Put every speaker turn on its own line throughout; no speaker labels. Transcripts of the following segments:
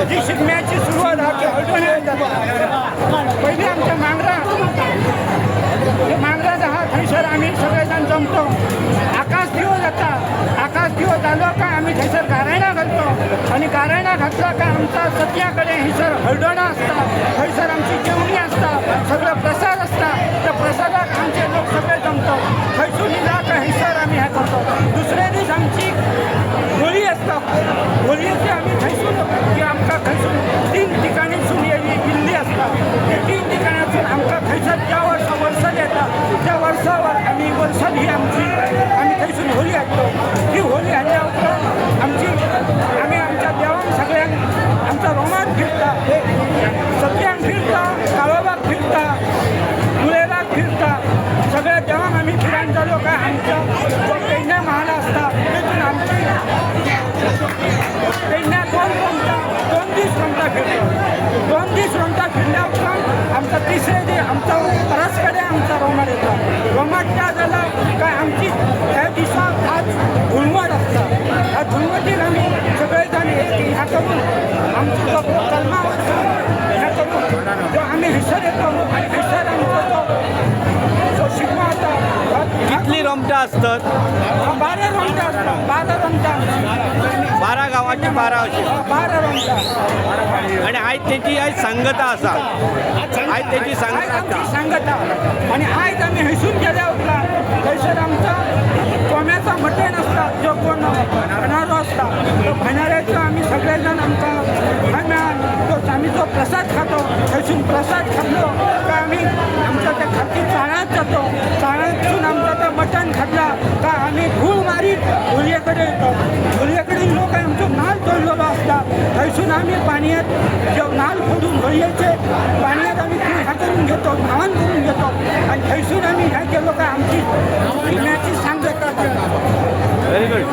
जी शिगम्याची सुरवात हळदोण्या जाता. पयलीं आमच्या मांगरा मांगरा आहा थंयसर आमी सगळे जाण जमतो. आकाश दिवो जाता. आकाश दिवो जालो काय आमी थंयसर गारायणां घालतो आनी गारायणां घातलो काय आमचा सत्या कडेन हयसर हळदोणा आसता, थंयसर आमची जेवणी आसता, सगळो प्रसाद आसता. त्या प्रसादाक आमचे लोक सगळे जमतो. थंयसून इला काय हयसर आमी हें करतो. दुसरे दीस आमची होळी आसता. होळयेची आमी थंयसून की आमकां थंयसून तीन ठिकाणीसून इल्ली आसता. ते तीन ठिकाणासून आमकां थंयसर ज्या वर्सा वर्सल येता त्या वर्सावर आमी वर्सल ही आमची आमी थंयसून होळी हाडटो. ही होळी हाडल्या उपरांत आमची आमी आमच्या देवांक सगळ्यांक आमचा रोमान फिरता, सत्यांक फिरता, काळोबाक फिरता, कुळेराक फिरता. सगळ्या देवांक आमी फिरान जालो काय आमच्या जो पेडण्या महाल आसता तेतून आमची पेडण्या दोन रोमता दोन दीस रोमता फिरतो. दोन दीस रोमता फिरल्या उपरांत आमचा तिसरे दीस आमचा परस कडेन आमचा रोमाट येता. रोमाट त्या जाला काय आमची ह्या दिसा आज धुळवट आसता. ह्या धुळवटीक आमी सगळे जाण एक ह्या करून आमचो जो कलमा ह्या करून जो आमी हयसर येतो आनी हयसर आमचो जो शिगमो जाता.
कितली रोमटां आसतात?
12 रोमटां आसता. 12 रोमटां,
12 गांवाची 12 अशी
12 रोमटां.
आनी आयज तेची आयज सांगता आसा. आयज तेची सांगता
सांगता. आनी आयज आमी हयसून गेल्या उपरांत थंयसर आमचो कोम्याचो मटण आसता, जो कोण भाणारो आसता तो भाणाऱ्याचो आमी सगळे जाण आमकां थंय मेळान तो आमी जो प्रसाद खातो. थंयसून प्रसाद खातलो काय आमी आमच्या त्या खाती चाळांत जातो. चाळांतसून आमचो तो मटण खातला काय आमी धूळ मारीत होळये कडेन येतो. होळये कडेन लोक आमचो नाल तोडलेलो आसता. थंयसून आमी पाणयेंत जो नाल फोडून होळयेचे पाणयेंत आमी ह्या करून घेतो, न्हावन करून घेतो. आनी थंयसून आमी हें केलो काय आमची शिगम्याची सांगता जाता.
Very good.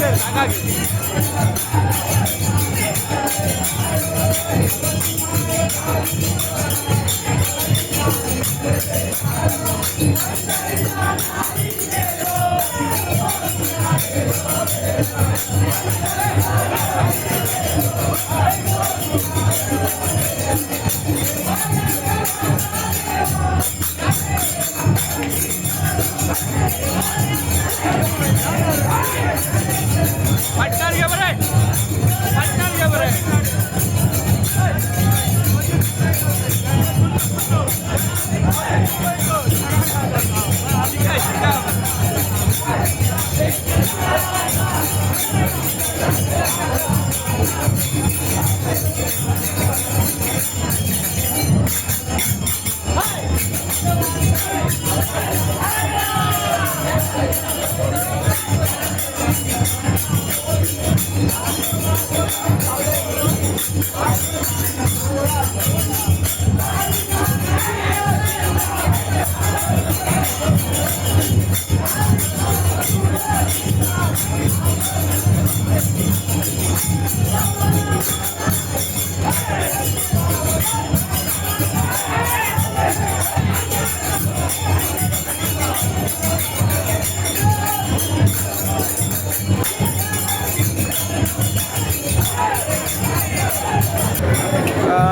नागा.
फाटल्यान घे बरें, फाटल्यान घे बरें. शिकाय शिकाय.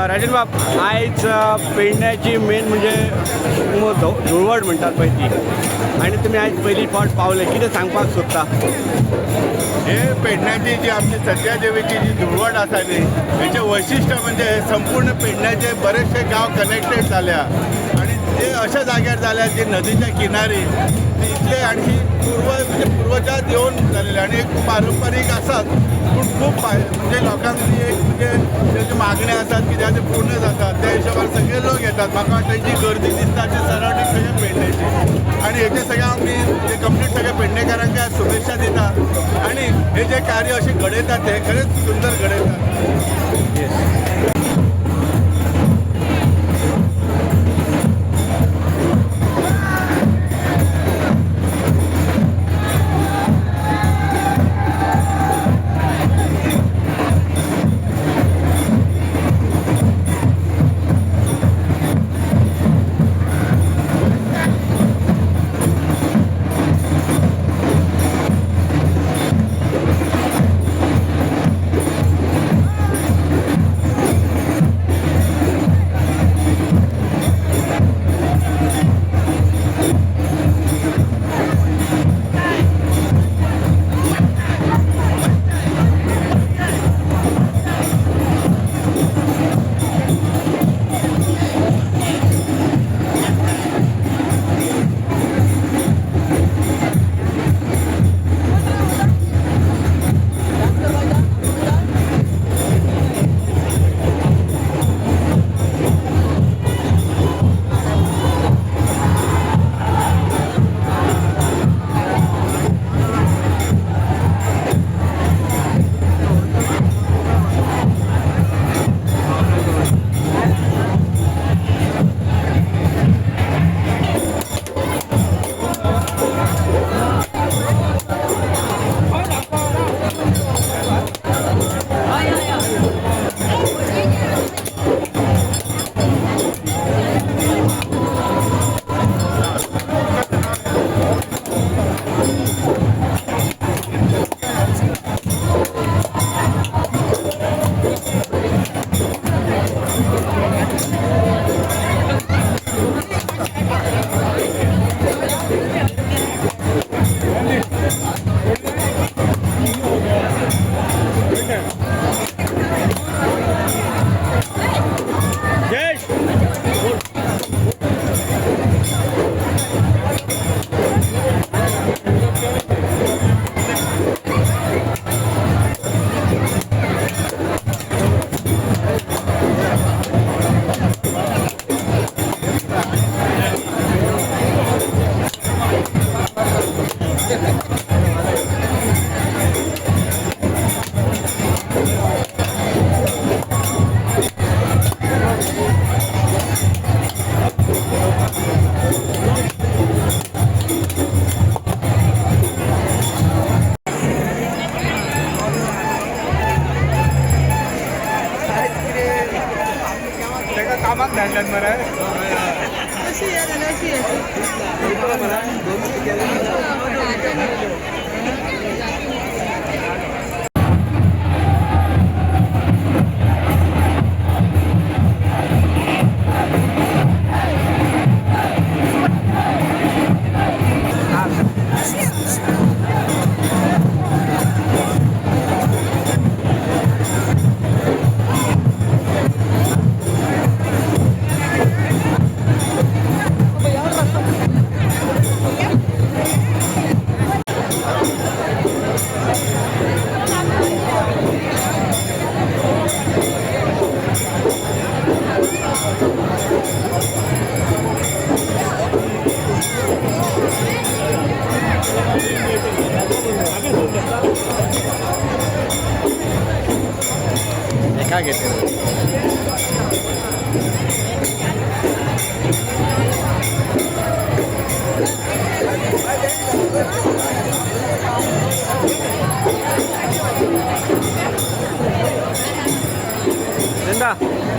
राजन बाब, आयज पेडण्याची मेन म्हणजे धुळवट म्हणटात पळय ती, आनी तुमी आयज पयली फावट पावले, कितें सांगपाक सोदता?
हे पेडण्याची जी आमची सत्या देवीची जी धुळवट आसा न्ही, हेचें वैशिश्ट म्हणजे हे संपूर्ण पेडण्याचे बरेचशे गांव कनेक्टेड जाल्या आनी ते अशा जाग्यार जाल्या जी नदीच्या किनारी इतले आणखी पूर्व म्हणजे पुर्वजात येवन जालेले आनी एक पारंपारीक आसात, पूण खूब म्हणजे लोकांक ती एक म्हणजे तेज्यो मागण्यो आसात कित्याक ते पूर्ण जातात त्या हिशोबान सगळे लोक येतात. म्हाका वाटता जी गर्दी दिसता ती सरावंडींग सगळे पेडण्याची आनी हेचे सगळे आमी जे कंप्लीट सगळे पेडणेकारांक आज शुभेच्छा दिता आनी हे जे कार्य अशें घडयतात ते खरेंच सुंदर घडयतात.
जागा घेतली. वृंदा.